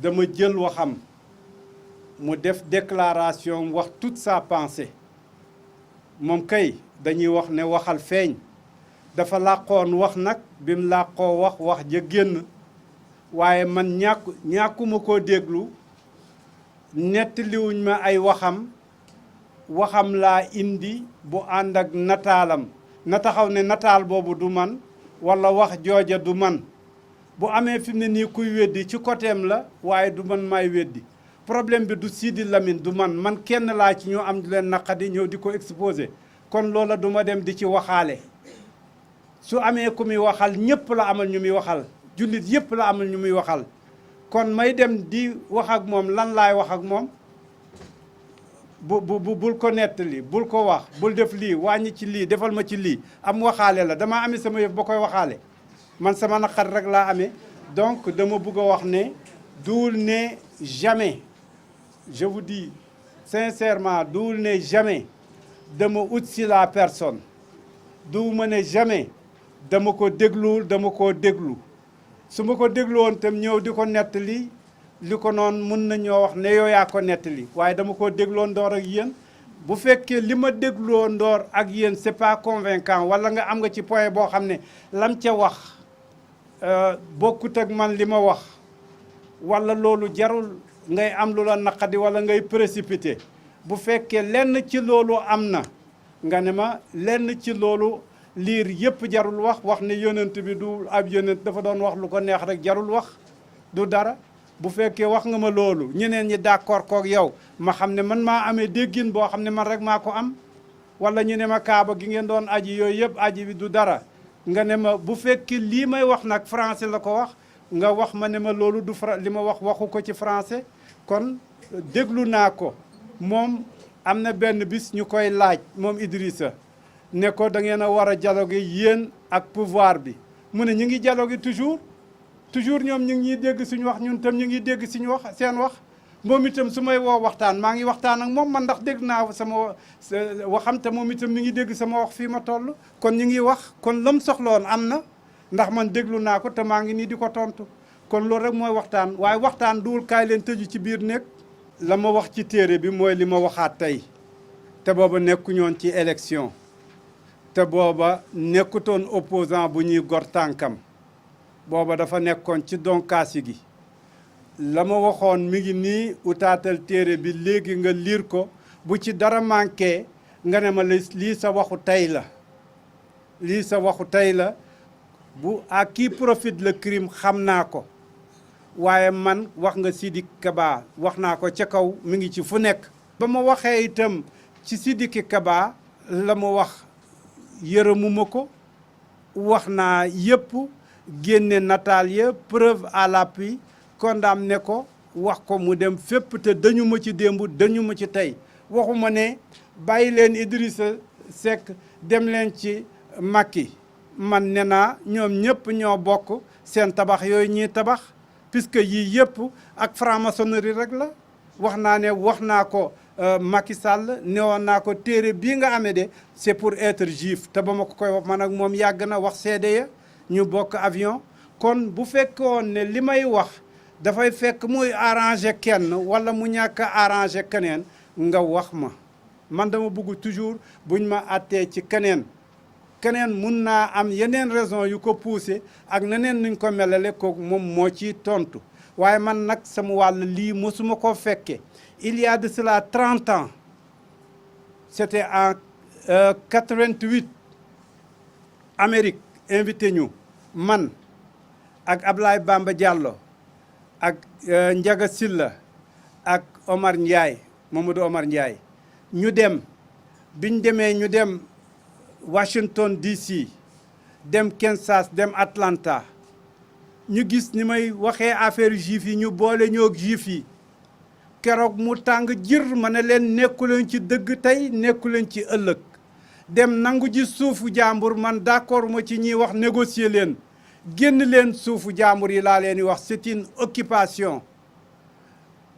dama jël waxam mu def déclaration wax toute sa pensée moom kay dañuy wax ne waxal feeñ dafa làqoon wax nag bi mu làqoo wax ja génn waaye man ñàkkuma koo déglu nettaliwuñ ma ay waxam laa indi bu ànd ak nataalam na taxaw ne nataal boobu du man walla wax jooja du man bu amee fi mu ne nii kuy weddi ci côtéem la waaye du man maay weddi problème bi du Sidi Lamine du man kenn laa ci ñoo am leen naqadi ñëw di ko exposé kon loola du ma dem di ci waxaale su amee ku muy waxal ñëpp la amal ñu muy waxal jullit yëpp la amal ñu muy waxal kon may dem di wax ak moom lan laay wax ak moom bul ko nettali bul ko wax bul def lii wàññi ci lii defal ma ci lii am waxaale la dama amee sama yëf ba koy waxaale man sama naqar rek laa amee donc dama bëgg a wax ne duul ne jamais je vous dis sincèrement duul ne jamais dama ut si la personne du ma ne jamais dama ko dégluwul dama koo déglu su ma ko déglu woon tam ñëw di ko nettali li ko noonu mun nañoo wax ne yow yaa ko nettali waaye dama koo dégloo ndoor ak yéen bu fekkee li ma dégloo ndoor ak yéen c'est pas convaincant wala nga am nga ci point boo xam ne lam ca wax bokkut ak man li ma wax wala loolu jarul ngay am lu la naqadi wala ngay précipité bu fekkee lenn ci loolu am na nga ne ma lenn ci loolu liir yëpp jarul wax ne yonent bi du ab yonent dafa doon wax lu ko neex rek jarul wax du dara bu fekkee wax nga ma loolu ñeneen ñi d'accord kook yow ma xam ne man maa amee déggin boo xam ne man rek maa ko am wala ñu ne ma kaaba gi ngeen doon aji yooyu yëpp aji bi du dara nga ne ma bu fekkee lii may wax nag français la ko wax nga wax ma ne ma loolu du li ma waxu ko ci français kon déglu naa ko moom am na benn bis ñu koy laaj moom Idrissa ne ko da ngeen a war a dialogue yéen ak pouvoir bi mu ne ñu ngi dialogue toujours ñoom ñu ngi ñuy dégg suñu wax ñun tam ñu ngi dégg suñu wax seen wax moom itam su may woo waxtaan maa ngi waxtaan ak moom man ndax dégg naa sama waxam te moom itam mi ngi dégg sama wax fii ma toll kon ñu ngi wax kon lam soxloon am na ndax man déglu naa ko te maa ngi nii di ko tontu kon loolu rek mooy waxtaan waaye waxtaan duwul kaay leen tëju ci biir néeg la ma wax ci téere bi mooy li ma waxaat tey te booba nekkuñoon ci élection te booba nekkutoon opposant bu ñuy gor tànkam booba dafa nekkoon ci donkaasi gi la ma waxoon mi ngi nii utaatal téere bi léegi nga liir ko bu ci dara manqué nga ne ma lii sa waxu tey la lii sa waxu tey la bu à qui profite le crime xam naa ko waaye man wax nga Sidiki Kaba wax naa ko ca kaw mi ngi ci fu nekk ba ma waxee itam ci Sidiki Kaba la ma wax yërëmuma ko wax naa yëpp génne nataal ya preuve à l'appui condamné ko wax ko mu dem fépp te dañu ma ci démb dañu ma ci tey waxuma ne bàyyi leen Idrissa Seck dem leen ci Macky man ne naa ñoom ñëpp ñoo bokk seen tabax yooyu ñuy tabax puisque yii yëpp ak franc-maçonnerie rek la wax naa ne wax naa ko Macky Sall newoon naa ko téere bii nga amee de c'est pour être juif te ba ma ko koy wax man ak moom yàgg na wax seede ya ñu bokk avion kon bu fekkoon ne li may wax dafay fekk muy arrangé kenn wala mu ñàkk a arrangé keneen nga wax ma man dama bëgg toujours buñ ma attee ci keneen mun naa am yeneen raison yu ko poussé ak neneen nuñ ko melale ko moom moo ci tontu waaye man nag sama wàll lii mosuma ko fekke il y a de cela 30 ans c'était en 88 Amérique invité ñu man ak Ablaye Bamba Diallo ak Ndiaga Sylla ak Omar Ndiaye Mamadou Omar Ndiaye ñu dem biñ demee ñu dem Washington DC dem Kansas dem Atlanta ñu gis ni may waxee affaire juif yi ñu boole ñoo juif yi keroog mu tàng jir ma ne leen nekkuleen ci dëgg tey nekkuleen ci ëllëg dem nangu ji suufu jàmbur man d'accord ma ci ñiy wax négocier leen génn leen suufu jàmbur yi laa leen di wax c'est une occupation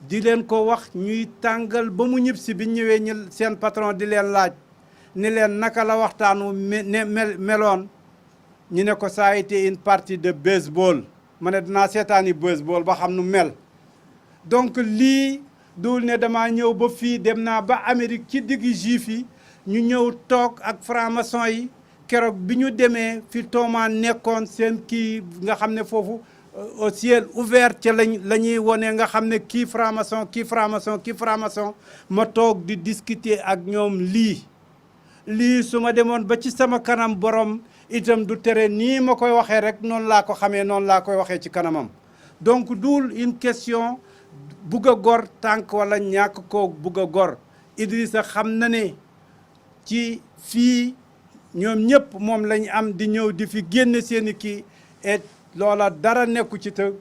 di leen ko wax ñuy tàngal ba mu ñib si bi ñëwee ñu seen patron di leen laaj ni leen naka la waxtaanu meloon ñu ne ko ça a été une partie de baseball ma ne dinaa seetaani baseball ba xam nu mel donc lii duul ne dama ñëw ba fii dem naa ba Amérique ci diggi juif yi ñu ñëw toog ak franc-maçon yi keroog bi ñu demee fi Thomas nekkoon seen kii nga xam ne foofu au ciel ouvert ca la ñuy wone nga xam ne kii franc-maçon kii franc-maçon kii franc-maçon ma toog di discuter ak ñoom lii su ma demoon ba ci sama kanam borom itam du tere nii ma koy waxee rek noonu laa ko xamee noonu laa koy waxee ci kanamam donc duul une question bugg a gor tànk wala ñàkk koo bugg a gor Idrissa xam na ne ci fii ñoom ñëpp moom lañ am di ñëw di fi génne seeni kii et loola dara nekku ci te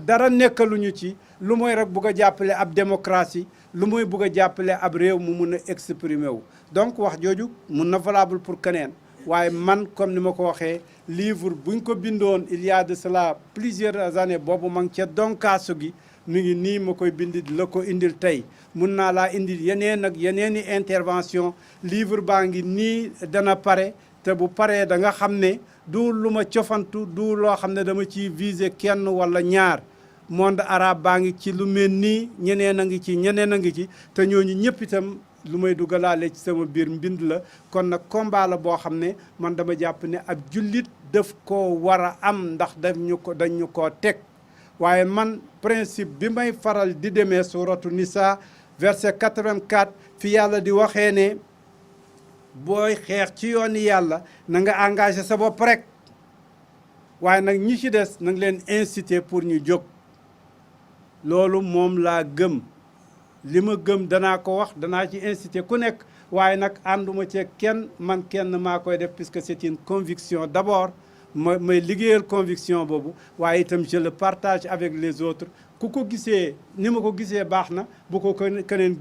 dara nekkaluñu ci lu mooy rek bugg a jàppale ab démocratie lu mooy bugg a jàppale ab réew mu mun a exprimer wu donc wax jooju mun na valable pour keneen waaye man comme ni ma ko waxee livre buñ ko bindoon il y a de cela plusieurs années boobu ma ngi ca donkaasu gi mu ngi nii ma koy bindi la ko indil tey mun naa laa indil yeneen ak yeneeni intervention livre baa ngi nii dana pare te bu paree da nga xam ne du lu ma cofantu du loo xam ne dama ciy viser kenn wala ñaar monde arabe baa ngi ci lu mel nii ñeneen a ngi ci ñeneen a ngi ci te ñooñu ñëpp itam lu may dugalaale ci sama biir mbind la kon nag combat la boo xam ne man dama jàpp ne ab jullit daf ko war a am ndax dañ ñu koo teg waaye man principe bi may faral di demee suratu Nisa verset 84 fi yàlla di waxee ne booy xeex ci yooni yàlla na nga engagé sa bopp rek waaye nag ñi ci des na nga leen inciter pour ñu jóg loolu moom laa gëm li ma gëm danaa ko wax danaa ci inciter ku nekk waaye nag ànduma ci kenn man kenn maa koy def puisque c'est une conviction d'abord may liggéeyal conviction boobu waaye itam je le partage avec les autres ku ko gisee ni ma ko gisee baax na bu ko keneen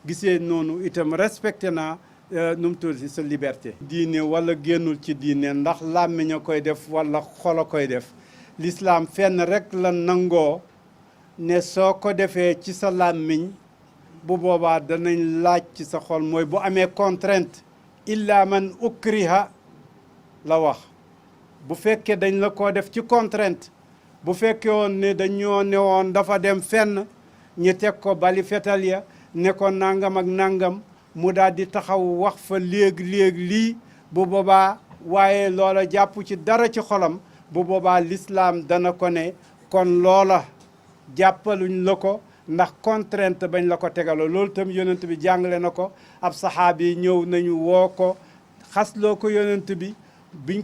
gisee noonu itam respecté naa nu mu tudd sa liberté. diine wala génnul ci diine ndax làmmiñ a koy def wala xol a koy def l'islam fenn rek la nangoo ne soo ko defee ci sa làmmiñ bu boobaa danañ laaj ci sa xol mooy bu amee contrainte illa man ukriha la wax bu fekkee dañ la ko def ci contrainte bu fekkee woon ne dañoo ne woon dafa dem fenn ñu teg ko bali fetal ya ne ko nangam ak nangam mu daal di taxaw wax fa léegi lii bu boobaa waaye loola jàpp ci dara ci xolam bu boobaa l'islam dana ko ne kon loola jàppaluñ la ko ndax contrainte bañ la ko tegaloo loolu tam yonent bi jàngale na ko ab saxaabi ñëw nañu woo ko xasloo ko yonent bi biñ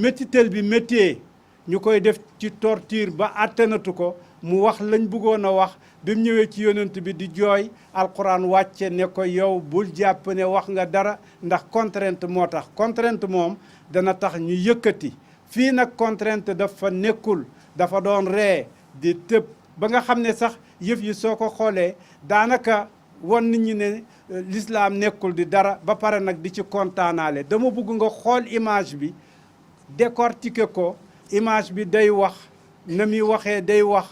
métitel bi méttee ñu koy def ci torture ba attanatu ko mu wax lañ bëggoon a wax bi mu ñëwee ci yonent bi di jooy alquran wàcce ne ko yow bul jàpp ne wax nga dara ndax contrainte moo tax contrainte moom dana tax ñu yëkkati fii nag contrainte dafa nekkul dafa doon ree di tëb ba nga xam ne sax yëf yi soo ko xoolee daanaka won nit ñi ne l'islam nekkul di dara ba pare nag di ci kontaanaale dama bëgg nga xool image bi décortiquer ko image bi day wax na muy waxee day wax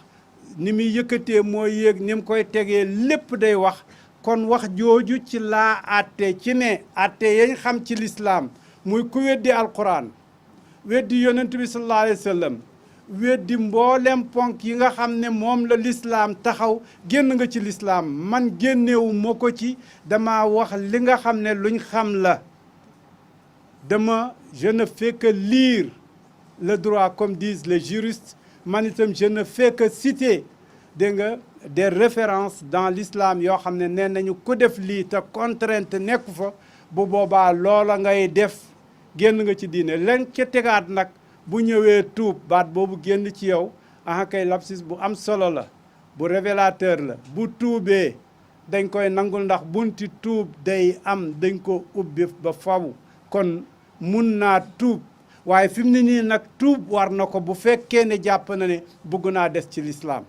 ni muy yëkkatee mooy yéeg ni mu koy tegee lépp day wax kon wax jooju ci laa àtte ci ne àtte yañ xam ci l'islam muy ku weddi alquran weddi yonent bi sallallahu alayhi wa sallam weddi mboolem ponk yi nga xam ne moom la l'islam taxaw génn nga ci l'islam man génnewu ma ko ci dama wax li nga xam ne luñ xam la je ne fais que lire le droit comme disent les juristes man itam je ne fais que citer dégg nga des références dans l'islam yoo xam ne nee nañu ku def lii te contrainte nekku fa bu boobaa loola ngay def génn nga ci diine leen ca tegaat nag bu ñëwee tuub baat boobu génn ci yow aha kay lapsus bu am solo la bu révélateur la bu tuubee dañ koy nangul ndax bunti tuub day am dañ ko ubbi ba faw kon mun naa tuub waaye fi mu ne nii nag tuub war na ko bu fekkee ne jàpp na ne bugg naa des ci l'islam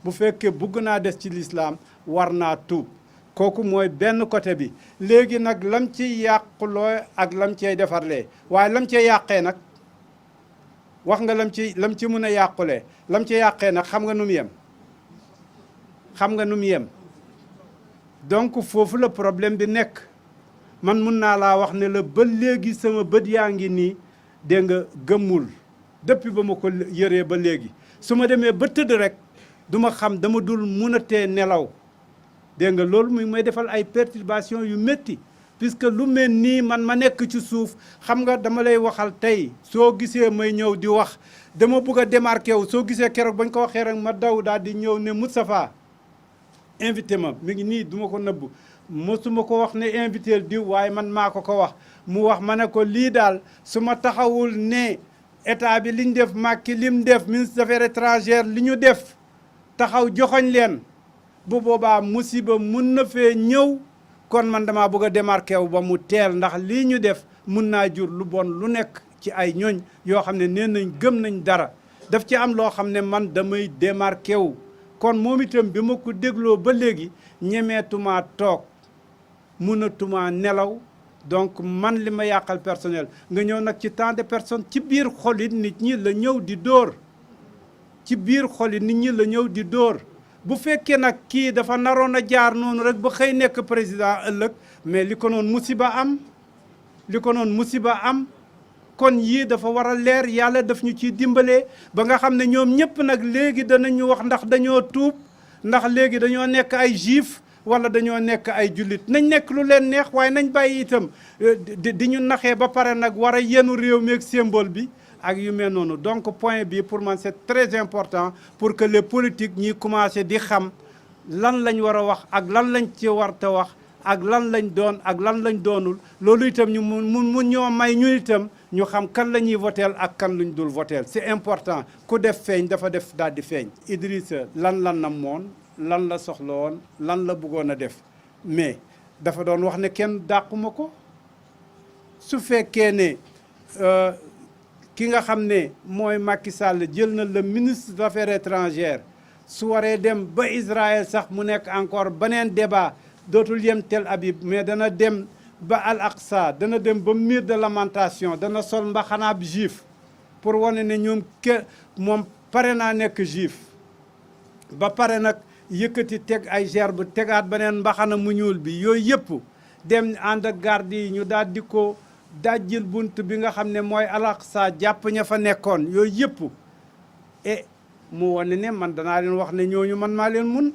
bu fekkee bugg naa des ci l'islam war naa tuub kooku mooy benn côté bi léegi nag lam ci yàquloo ak lam cey defarlee waaye lam cey yàqee nag wax nga lam ci mën a yàqulee lam ci yàqee nag xam nga nu mu yem xam nga nu mu yem donc foofu la problème bi nekk man mun naa laa wax ne la ba léegi sama bët yaa ngi nii dégg nga gëmmul depuis ba ma ko yëree ba léegi su ma demee ba tëdd rek duma xam dama dul mun a tee nelaw dégg nga loolu muy may defal ay perturbation yu métti puisque lu mel nii man ma nekk ci suuf xam nga dama lay waxal tey soo gisee may ñëw di wax dama bëgg a démarqué wu soo gisee keroog bañ ko waxee rek ma daw daal di ñëw ne Moustapha invité ma mi ngi nii duma ko nëbb mosuma ko wax ne invité diw waaye man maa ko wax mu wax ma ne ko lii daal su ma taxawul ne état bi li ñu def Macky lim def ministre des affaires étrangères li ñu def taxaw joxoñ leen bu boobaa musiba mun na fee ñëw kon man dama bëgg a démarqué wu ba mu teel ndax lii ñu def mun naa jur lu bon lu nekk ci ay ñooñ yoo xam ne nee nañ gëm nañ dara daf ci am loo xam ne man damay démarqué wu kon moom itam bi ma ko dégloo ba léegi ñemeetuma toog mënatuma nelaw donc man li ma yàqal personnel nga ñëw nag ci tant de personnes ci biir xoli nit ñi la ñëw di dóor ci biir xoli nit ñi la ñëw di dóor bu fekkee nag kii dafa naroon a jaar noonu rek ba xëy nekk président ëllëg mais li ko noon musiba am li ko noon musiba am kon yii dafa war a leer yàlla daf ñu ciy dimbalee ba nga xam ne ñoom ñëpp nag léegi danañu wax ndax dañoo tuub ndax léegi dañoo nekk ay juif wala dañoo nekk ay jullit nañ nekk lu leen neex waaye nañ bàyyi itam di ñu naxee ba pare nag war a yenu réew mi ak symbole bi ak yu mel noonu donc point bi pour man c'est très important pour que les politiques ñi commencé di xam lan lañ war a wax ak lan lañ ci war te wax ak lan lañ doon ak lan lañ doonul loolu itam ñu mun ñoo may ñu itam ñu xam kan la ñuy voteel ak kan luñ dul voteel c'est important ku def feeñ dafa def daal di feeñ Idrissa lan la namoon lan la soxla woon lan la bëggoon a def mais dafa doon wax ne kenn dàquma ko su fekkee ne ki nga xam ne mooy Macky Sall jël na le ministre des affaires étrangères su waree dem ba Israël sax mu nekk encore beneen débat dootul yem Tel Aviv mais dana dem ba Al Aqsa dana dem ba mur de lamentation dana sol mbaxanaab juif pour wane ne ñoom moom pare naa nekk juif ba pare nag yëkkati teg ay gerbe tegaat beneen mbaxana mu ñuul bi yooyu yëpp dem ànd ak garde yi ñu daal di ko dajjil bunt bi nga xam ne mooy Al Aqsa jàpp ña fa nekkoon yooyu yëpp et mu wane ne man danaa leen wax ne ñooñu man maa leen mun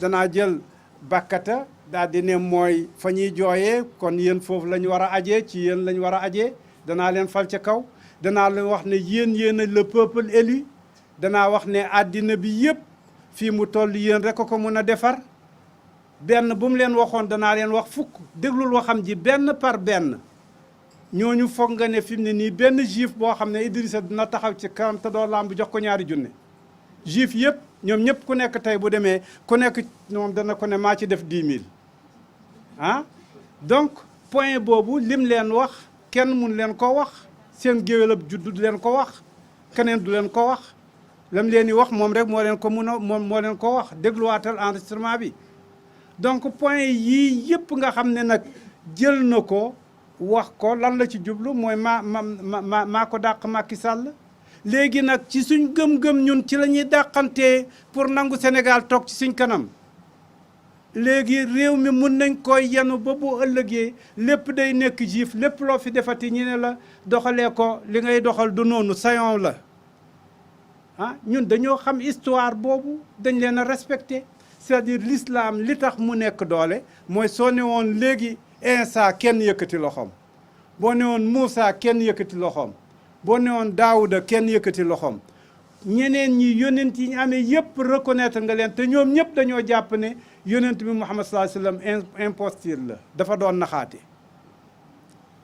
danaa jël bakkata daal di ne mooy fa ñuy jooyee kon yéen foofu la ñu war a ajee ci yéen la ñu war a ajee danaa leen fal ca kaw danaa leen wax ne yéen a le peuple élu danaa wax ne àddina bi yëpp fii mu toll yéen rek ko mën a defar benn bu mu leen waxoon danaa leen wax fukk déglul waxam ji benn par benn ñooñu foog nga ne fi mu ne nii benn juif boo xam ne Idrissa dina taxaw ci kanam te doo lamb jox ko ñaari junne juif yëpp ñoom ñëpp ku nekk tey bu demee ku nekk moom dana ko ne maa ci def 10 000 ah donc point boobu lim leen wax kenn mun leen ko wax seen géwélab juddu du leen ko wax keneen du leen ko wax lam leen di wax moom rek moo leen ko mun a moom moo leen ko wax dégluwaatal enregistrement bi donc point yii yëpp nga xam ne nag jël na ko wax ko lan la ci jublu mooy maa ko dàq Macky Sall léegi nag ci suñ gëm-gëm ñun ci la ñuy dàqantee pour nangu Sénégal toog ci suñ kanam léegi réew mi mun nañ koy yenu ba bu ëllëgee lépp day nekk juif lépp loo fi defati ñu ne la doxalee ko li ngay doxal du noonu sayon la ah ñun dañoo xam histoire boobu dañ leen a respecté c'est-à-dire l'islam li tax mu nekk doole mooy soo ne woon léegi Insa kenn yëkkati loxoom boo ne woon Moussa kenn yëkkati loxoom boo ne woon Daouda kenn yëkkati loxoom ñeneen ñi yonent yi ñu amee yëpp reconnaître nga leen te ñoom ñëpp dañoo jàpp ne yonent bi Muhammad sallallahu alayhi wa sallam imposture la dafa doon naxaate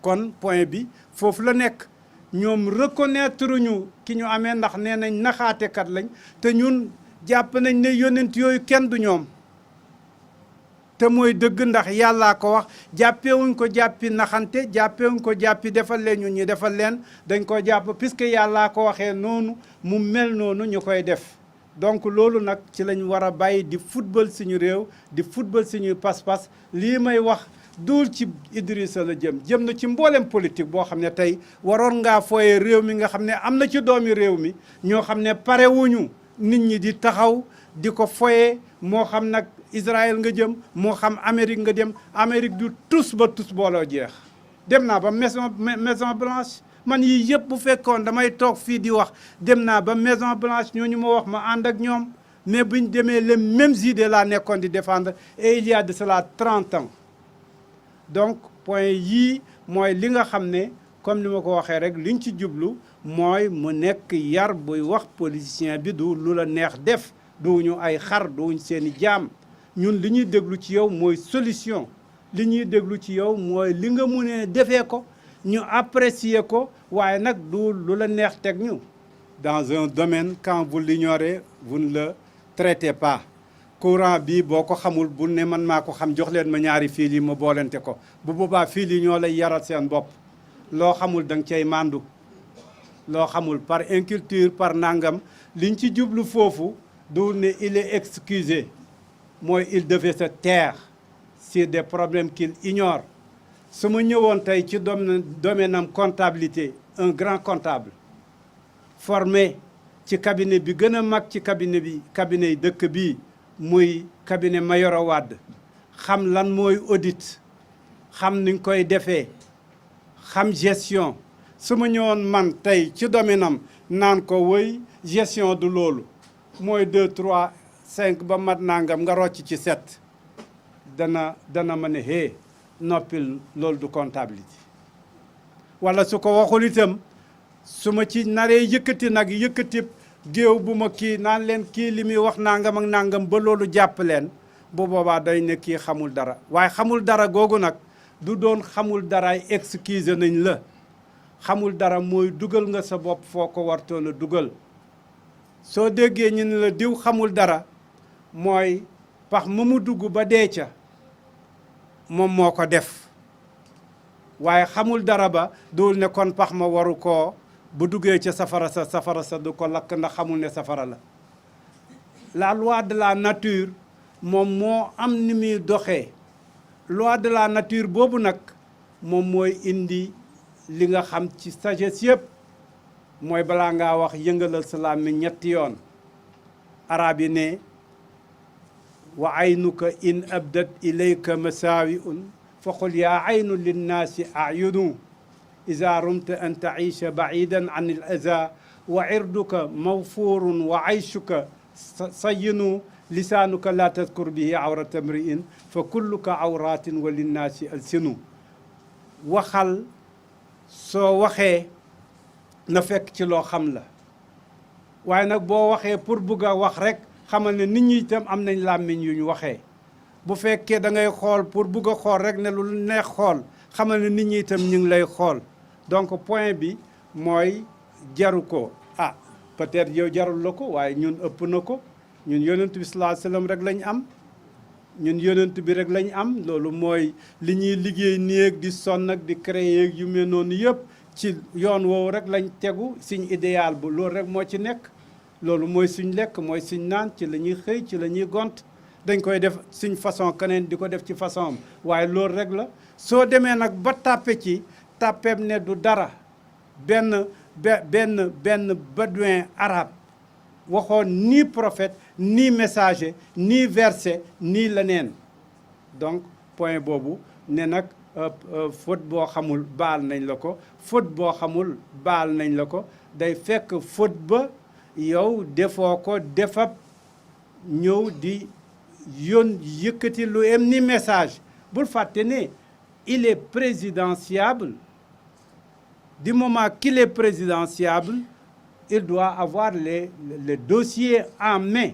kon point bi foofu la nekk ñoom reconnaître ñu ki ñu amee ndax nee nañ naxaatekat lañ te ñun jàpp nañ ne yonent yooyu kenn du ñoom te mooy dëgg ndax yàllaa ko wax jàppewuñ ko jàppi naxante jàppewuñ ko jàppi defal leen ñun ñi defal leen dañ ko jàpp puisque yàllaa ko waxee noonu mu mel noonu ñu koy def donc loolu nag ci lañ war a bàyyi di football suñu réew di football suñu pas-pas lii may wax duul ci Idrissa la jëm na ci mboolem politique boo xam ne tey waroon ngaa fooyee réew mi nga xam ne am na ci doomi réew mi ñoo xam ne parewuñu nit ñi di taxaw di ko foyee moo xam nag Israël nga jëm moo xam Amérique nga dem Amérique du tous ba tous booloo jeex dem naa ba Maison Blanche man yii yëpp bu fekkoon damay toog fii di wax dem naa ba Maison Blanche ñooñu ma wax ma ànd ak ñoom mais bu ñu demee les mêmes idées laa nekkoon di défendre et il y a de cela 30 ans donc point yii mooy li nga xam ne comme ni ma ko waxee rek liñ ci jublu mooy mu nekk yar buy wax politicien bi du lu la neex def duñu ay xar duñu seeni jaam ñun li ñuy déglu ci yow mooy solution li ñuy déglu ci yow mooy li nga mu ne defee ko ñu apprécier ko waaye nag du lu la neex teg ñu dans un domaine quand vous l'ignorez vous ne le traitez pas courant bi boo ko xamul bu ne man maa ko xam jox leen ma ñaari fil yi ma boolente ko bu boobaa fil yi ñoo lay yaral seen bopp loo xamul da nga cay màndu loo xamul par inculture par nangam liñ ci jublu foofu du ne il est excusé mooy il devait se taire sur des problèmes qu'il ignore su ma ñëwoon tey ci domaine am comptabilité un grand comptable formé ci cabinet bi gën a mag ci cabinet yi dëkk bi muy cabinet Mayoro Wade xam lan mooy audit xam ni nga koy defee xam gestion su ma ñëwoon man tey ci domaine am naan ko woy gestion du loolu mooy 2 3 5 ba mat nangam nga rocc ci 7 dana ma ne hé noppil loolu du comptabilité wala su ko waxul itam su ma ci naree yëkkati nag yëkkati géew bu ma kii naan leen kii li muy wax nangam ak nangam ba loolu jàpp leen bu boobaa day ne kii xamul dara waaye xamul dara googu nag du doon xamul daraay excuse nañ la xamul dara mooy dugal nga sa bopp foo ko wartoon a dugal soo déggee ñu ne la diw xamul dara mooy pax mu dugg ba dee ca moom moo ko def waaye xamul dara ba dul ne kon pax ma waru koo bu duggee ca safara sa du ko lakk ndax xamul ne safara la la loi de la nature moom moo am ni muy doxee loi de la nature boobu nag moom mooy indi li nga xam ci sagesse yëpp mooy balaa ngaa wax yëngalal sa làmmiñ ñetti yoon arab yi ne wa aynuka in abdat ilayka masaawi'un fa qul yaa aynu linnaasi ayunu iza rumta an taisha baidan an al aza wa irduka mawfurun wa ayshuka sayinu lisaanuka la tadkur bihi awrata mri'in fa kulluka awratin wa linnaasi alsinu waxal soo waxee na fekk ci loo xam la waaye nag boo waxee pour bugg a wax rek xamal ne nit ñi itam am nañ làmmiñ yu ñu waxee bu fekkee da ngay xool pour bugg a xool rek ne lu neex xool xamal ne nit ñi itam ñu ngi lay xool donc point bi mooy jaru ko ah peut-être yow jarul la ko waaye ñun ëpp na ko ñun yonent bi sallallahu alayhi wasallam rek lañ am ñun yonent bi rek lañ am loolu mooy li ñuy liggéey néeg di sonn ak di créer yu mel noonu yëpp ci yoon woowu rek lañ tegu suñ idéal bu loolu rek moo ci nekk loolu mooy suñ lekk mooy suñ naan ci la ñuy xëy ci la ñuy gont dañ koy def suñ façon keneen di ko def ci façon am waaye loolu rek la soo demee nag ba tàppe ci tàppeem ne du dara benn bédouin arabe waxoon ni prophète ni messager ni verset ni leneen donc point boobu ne nag faute boo xamul baal nañ la ko faute boo xamul baal nañ la ko day fekk faute ba yow defoo ko defab ñëw di yëkkati lu em ni message bul fàtte ne il est présidentiable du moment qu'il est présidentiable il doit avoir les dossiers en main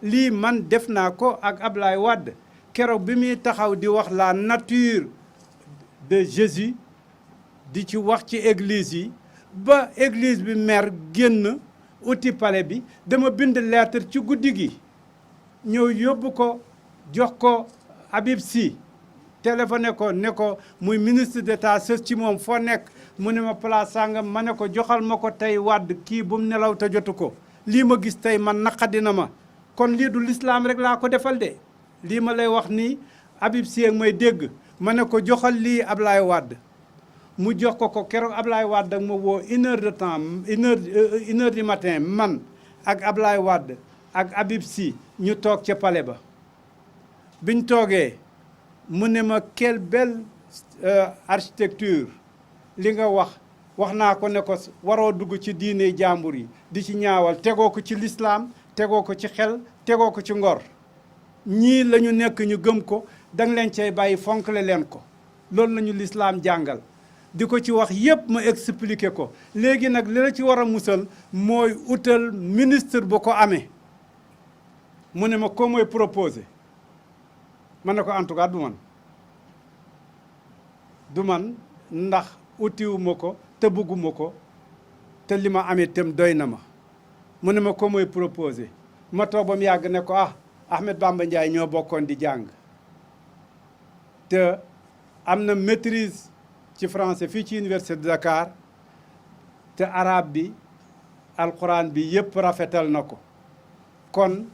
lii man def naa ko ak Ablaye Wade keroog bi muy taxaw di wax la nature de Jésus di ci wax ci église yi ba église bi mer génn uti palais bi dama bind lettre ci guddi gi ñëw yóbbu ko jox ko Habib Sy téléphoné ko ne ko muy ministre d'état sës ci moom foo nekk mu ne ma place sàngam ma ne ko joxal ma ko tey Wàdd kii bu mu nelaw te jotu ko lii ma gis tey man naqadina ma kon lii du l'islam rek laa ko defal de lii ma lay wax nii Habib Sy ak may dégg ma ne ko joxal lii Ablaye Wade mu jox ko keroog Ablaye Wade ak ma woo une heure de temps une heure du matin man ak Ablaye Wade ak Habib Sy ñu toog ca palais ba biñ toogee mu ne ma quelle belle architecture li nga wax naa ko ne ko waroo dugg ci diine jàmbur yi di ci ñaawal tegoo ko ci l'islam tegoo ko ci xel tegoo ko ci ngor ñii la ñu nekk ñu gëm ko danga leen cay bàyyi fonkle leen ko loolu la ñu lislaam jàngal di ko ci wax yépp ma expliqué ko léegi nag li la ci war a musal mooy utal ministre bu ko amee mu ne ma ko mooy proposé ma ne ko en tout cas du man ndax utiwuma ko te bëgguma ko te li ma amee itam doy na ma mu ne ma ko mooy proposé ma toog ba mu yàgg ne ko Ahmed Bamba Ndiaye ñoo bokkoon di jàng te am na maîtrise ci français fii ci université de Dakar te arabe bi alquran bi yëpp rafetal na ko kon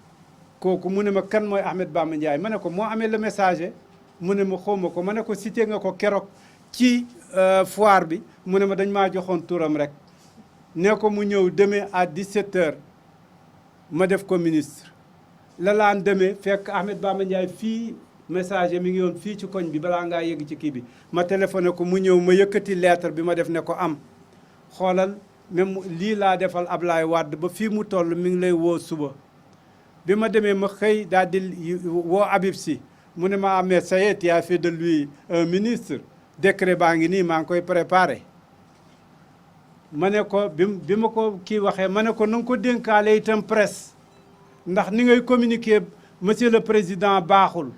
kooku mu ne ma kan mooy Ahmed Bamba Ndiaye ma ne ko moo amee le messager mu ne ma xawma ko ma ne ko cité nga ko keroog ci foire bi mu ne ma dañ maa joxoon turam rek ne ko mu ñëw demain à 17h ma def ko ministre la laan demee fekk Ahmed Bamba Ndiaye fii messager mi ngi yoon fii ci koñ bi balaa ngaa yegg ci kii bi ma téléphoné ko mu ñëw ma yëkkati lettre bi ma def ne ko am xoolal même lii laa defal Ablaye Wade ba fii mu toll mi ngi lay woo suba bi ma demee ma xëy daal di woo Habib Sy mu ne ma amee ça y est tu as fait de lui un ministre décret baa ngi nii maa ngi koy préparé ma ne ko bi ma ko kii waxee ma ne ko na nga ko dénkaale itam presse ndax ni ngay communiquer monsieur le président baaxul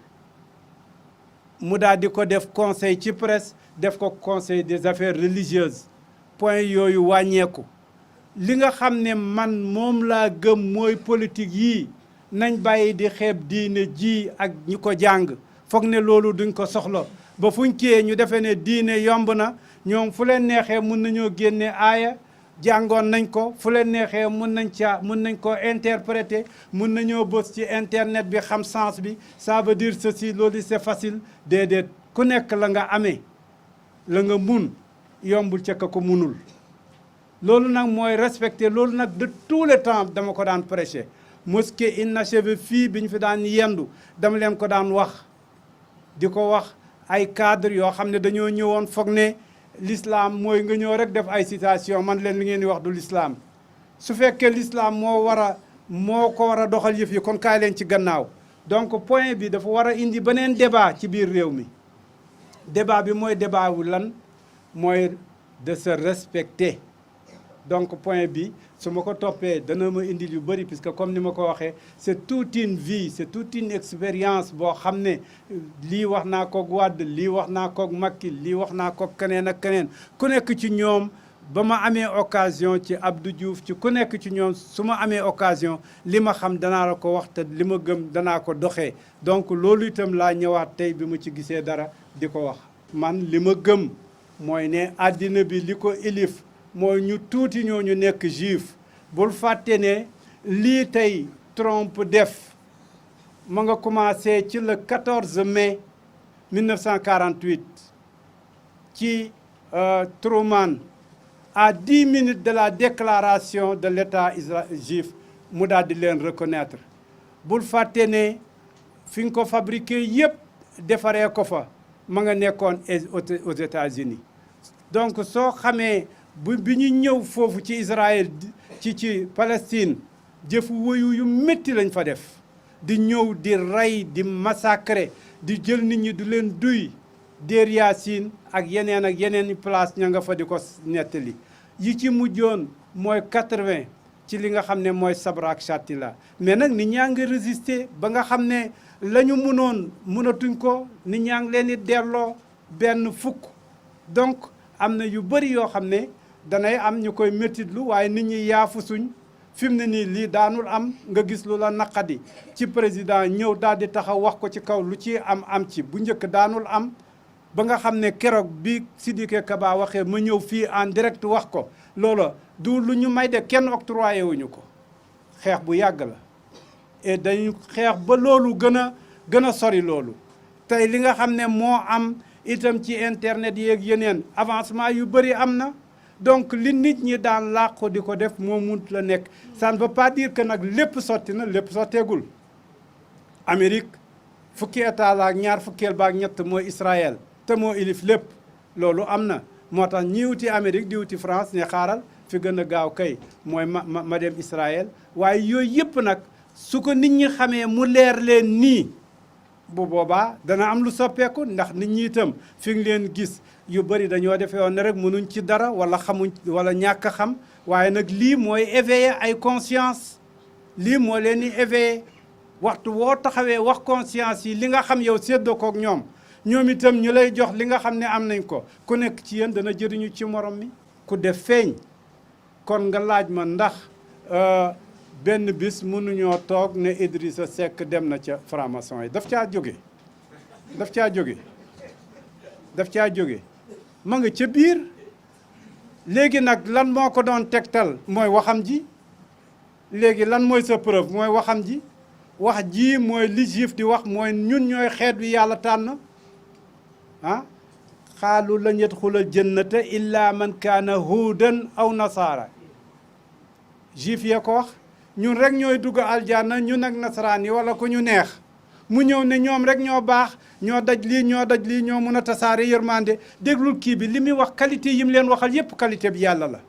mu daal di ko def conseil ci presse def ko conseil des affaires religieuses point yooyu wàññeeku li nga xam ne man moom laa gëm mooy politique yii nañ bàyyi di xeeb diine ji ak ñi ko jàng foog ne loolu duñ ko soxla ba fuñ kiyee ñu defee ne diine yomb na ñoom fu leen neexee mun nañoo génne aaya jàngoon nañ ko fu leen neexee mun nañ ko interpréter mun nañoo bës ci internet bi xam sens bi ça veut dire ceci loolu c'est facile déedéet ku nekk la nga amee la nga mun yombul ca ka ko munul loolu nag mooy respecter loolu nag de tout le temps dama ko daan prêcher mosquée inachevée fii bi ñu fi daan yendu dama leen ko daan wax di ko wax ay cadre yoo xam ne dañoo ñëwoon foog ne l'islam mooy nga ñëw rek def ay citation man leen li ngeen di wax du l'islam su fekkee l'islam moo ko war a doxal yëf yi kon kaay leen ci gannaaw donc point bi dafa war a indi beneen débat ci biir réew mi débat bi mooy débat wu lan mooy de se respecter donc point bi su ma ko toppee dana ma indil yu bëri puisque comme ni ma ko waxee c'est toute une vie c'est toute une expérience boo xam ne lii wax naa koog Wade lii wax naa koog Macky lii wax naa koog keneen ak keneen ku nekk ci ñoom ba ma amee occasion ci Abdou Diouf ci ku nekk ci ñoom su ma amee occasion li ma xam danaa la ko wax te li ma gëm danaa ko doxee donc loolu itam laa ñëwaat tey bi ma ci gisee dara di ko wax man li ma gëm mooy ne àddina bi li ko ilif mooy ñu tuuti ñoo ñu nekk juif bul fàtte ne lii tey Trump def ma nga commencé ci le 14 mai 1948 ci Truman à 10 minutes de la déclaration de l'État juif mu daal di leen reconnaître bul fàtte ne fi nga ko fabriqué yépp defaree ko fa ma nga nekkoon aux États-Unis donc soo xamee bi ñu ñëw foofu ci Israël ci Palestine jëfu woyu yu métti lañ fa def di ñëw di rey di massacrer di jël nit ñi du leen duy Deir Yassin ak yeneen i place ña nga fa di ko nettali yi ci mujjoon mooy 80 ci li nga xam ne mooy Sabra ak Shatila mais nag nit ñaa ngi résister ba nga xam ne la ñu mënatuñ ko nit ñaa ngi leen di delloo benn fukk donc am na yu bëri yoo xam ne danay am ñu koy méttitlu waaye nit ñi yaafu suñ fi mu ne nii lii daanul am nga gis lu la naqadi ci président ñëw daal di taxaw wax ko ci kaw lu ci am ci bu njëkk daanul am ba nga xam ne keroog bi Sidiki Kaba waxee ma ñëw fii en direct wax ko loola du lu ñu may de kenn octroyé wuñu ko xeex bu yàgg la et dañu xeex ba loolu gën a sori loolu tey li nga xam ne moo am itam ci internet yeeg yeneen avancement yu bëri am na donc li nit ñi daan làqu di ko def moo mënut la nekk ça ne veut pas dire que nag lépp sotti na lépp sotteegul Amérique fukki état la ak ñaar fukkeel ba ak ñett mooy Israël te moo ilif lépp loolu am na moo tax ñi wuti Amérique di wuti France ne xaaral fi gën a gaaw kay mooy ma dem Israël waaye yooyu yëpp nag su ko nit ñi xamee mu leer leen nii bu boobaa dana am lu soppeeku ndax nit ñi itam fi nga leen gis yu bëri dañoo defee woon ne rek mënuñ ci dara wala xamuñ wala ñàkk a xam waaye nag lii mooy éveiller ay conscience lii moo leen di éveiller waxtu woo taxawee wax conscience yi li nga xam yow séddoo kook ñoom ñoom itam ñu lay jox li nga xam ne am nañ ko ku nekk ci yéen dana jëriñu ci morom mi ku def feeñ kon nga laaj ma ndax benn bis mënuñoo toog ne Idrissa Seck dem na ca franc-maçon yi daf caa jóge ma nga ca biir léegi nag lan moo ko doon tegtal mooy waxam ji léegi lan mooy sa preuve mooy waxam ji wax ji mooy li juif di wax mooy ñun ñooy xeet wi yàlla tànn ah xaalu lan yadxulal jannata illa man kaana huudan aw nasaara juif ya ko wax ñun rek ñooy dugg aljanna ñun ak nasaraan yi wala ku ñu neex mu ñëw ne ñoom rek ñoo baax ñoo daj lii ñoo mun a tasaare yërmande déglul kii bi li muy wax qualité yi mu leen waxal yépp qualité bi yàlla la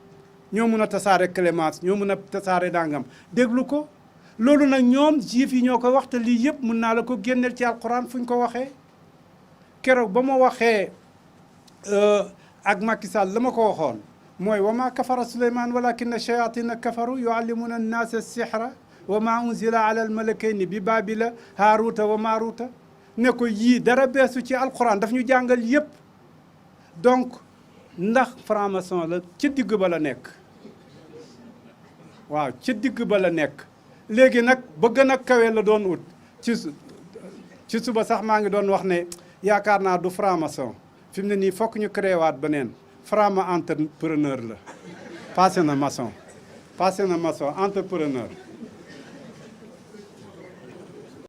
ñoo mun a tasaare clémence ñoo mun a tasaare dangam déglu ko loolu nag ñoom juif yi ñoo ko wax te lii yëpp mun naa la ko génneel ci alquran fu ñu ko waxee keroog ba ma waxee ak Macky Sall la ma ko waxoon mooy wa ma kafara Suleymaan walakinna shayatina kafaru yuallimuna annaasa sihra wa ma unzila ala almalakayni bi babila haaruta wa maaruta ne ko yii dara beesu ci alquran daf ñu jàngal yëpp donc ndax franc-maçon la ci digg ba la nekk waaw ci digg ba la nekk léegi nag bëgg nag kawe la doon ut ci suba sax maa ngi doon wax ne yaakaar naa du franc-maçon fi mu ne nii fokk ñu créé waat beneen franc-entrepreneur la passé na maçon entrepreneur